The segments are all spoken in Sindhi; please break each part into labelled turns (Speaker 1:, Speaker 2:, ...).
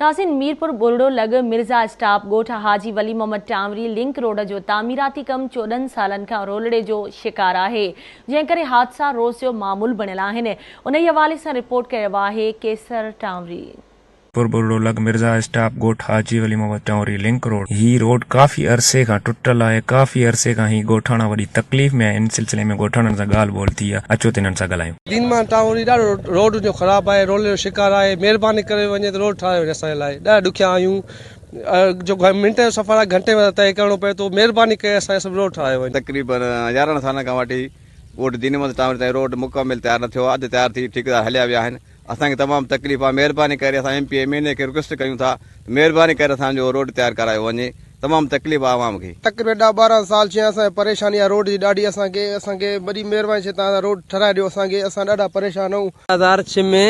Speaker 1: ناظرين ميرپور ٻرڙو لڳ مرزا اسٽاپ ڳوٺ حاجي ولي محمد ٽانوري لنڪ روڊ جو تعميراتي ڪم 14 سالن کان رولڙي جو شڪار آهي جنهن ڪري حادثا روز جو معمول بڻيل آهن انهي حوالي سان رپورٽ ڪيو آهي قيصر ٽانوري.
Speaker 2: ميرپور ٻرڙو لڳ مرزا اسٽاپ ڳوٺ حاجي ولي محمد ٽانوري لنڪ روڊ هي روڊ ڪافي عرصي کان ٽٽل آهي ڪافي عرصي کان هي ڳوٺاڻا وڏي تڪليف ۾ آهن ان سلسلي ۾ ڳوٺاڻن سان ڳالهه ٻولهه ٿي آهي اچو ته انهن سان ڳالهايون.
Speaker 3: دين مان ٽانوري ڏاڍو روڊ جو خراب آهي رولي جو شڪار آهي مهرباني ڪري وڃي ته روڊ ٺاهرايو وڃي اسان جي لاء ڏاڍا ڏکيا آهيون جو منٽ جو سفر آهي گهنٽي ۾ طئي ڪرڻو پئي ٿو مهرباني ڪري اسان جو سڀ روڊ ٺاهرايو وڃي.
Speaker 4: تقريبن 11 سالن کان وٺي ڳوٺ دين محمد ٽانوري تائين روڊ مڪمل تيار نه ٿيو آهي اڌ تيار ٿي ٺيڪيدار هليا ويا آهن اسان کي تمام تڪليف آهي مهرباني ڪري اسان M P A M N A کي رڪويسٽ ڪيون ٿا ته مهرباني ڪري اسان جو روڊ تيار ڪرايو وڃي تمام تڪليف آهي عوام کي.
Speaker 3: تقريبن ڏھ 12 سال ٿيا اسان کي پريشاني آهي روڊ جي ڏاڍي اسان کي اسان کي وڏي مهرباني ٿئي تان روڊ ٺھرائي ڏيو اسان کي اسان ڏاڍا پريشان آهيون.
Speaker 5: 2006 ۾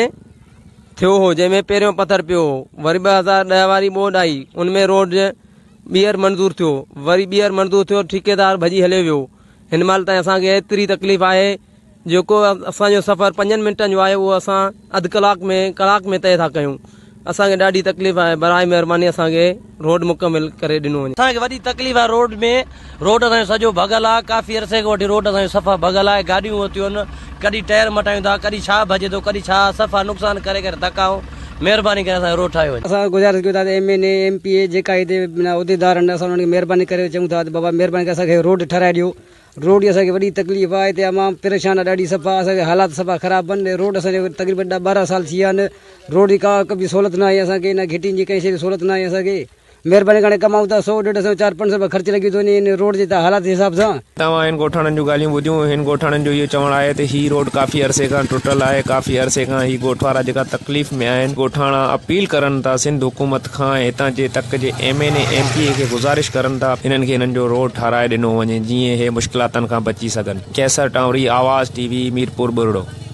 Speaker 5: ٿيو هو جنهن ۾ پهريون پٿر پيو هو وري 2010 واري ٻوڏ آئي ان ۾ روڊ ٻيهر منظور ٿيو وري ٻيهر منظور ٿيو ٺيڪيدار ڀڄي هليو ويو هن مهل تائين اسان کي ايتري تڪليف آهي جيڪو اسان جو سفر پنجن منٽن جو آهي اهو اسان اڌ ڪلاڪ ۾ ڪلاڪ ۾ طئي ٿا ڪيون اسان کي ڏاڍي تڪليف آهي براء مهرباني اسان کي روڊ مڪمل ڪري ڏنو وڃي.
Speaker 6: اسان کي وڏي تڪليف آهي روڊ ۾ روڊ اسان جو سڄو ڀڳل آهي ڪافي عرصي کان وٺي روڊ اسان جو صفا ڀڳل آهي گاڏيون هوتيون آهن ڪڏهن ٽائر مٽايون ٿا ڪڏهن ڇا ڀڄي ٿو ڪڏهن ڇا صفا نقصان ڪري ڪري ٿڪا آهيون مهرباني ڪري اسان جو روڊ ٺاهيو وڃي.
Speaker 7: اسان گذارش ڪيون ٿا ته M N A M P A جيڪا هتي عهديدار آهن اسان انهن کي مهرباني ڪري چئون ٿا ته بابا مهرباني ڪري اسان کي روڊ ٺهرائي ڏيو روڊ جي اسان کي وڏي تڪليف آهي هتي عوام پريشان آهي ڏاڍي صفا اسان کي حالات صفا خراب آهن روڊ اسان جي تقريبن ڏھ 12 سال ٿي ويا آهن روڊ جي ڪا به سهولت نه آهي اسان کي نه گهٽين جي ڪنهن شي جي سهولت نه آهي اسان کي مهرباني ڪري ڪمائون ٿا سو ڏيڍ سو چار پنج سو روپيا خرچ لڳي ٿو وڃي ان روڊ جي حالات جي حساب سان.
Speaker 2: توهان هن ڳوٺاڻن جون ڳالهيون ٻڌيون، هن ڳوٺاڻن جو اهو چوڻ آهي ته هي روڊ ڪافي عرصي کان ٽٽل آهي، ڪافي عرصي کان هي ڳوٺ وارا جيڪا تڪليف ۾ آهن، ڳوٺاڻا اپيل ڪرن ٿا سنڌ حڪومت کان ۽ هتان جي تڪ جي M N A M P A کي گذارش ڪرن ٿا هنن کي هنن جو روڊ ٺاهرائي ڏنو وڃي جيئن هي مشڪلاتن کان بچي سگهن. قيصر ٽانوري، آواز ٽي وي، ميرپور ٻرڙو.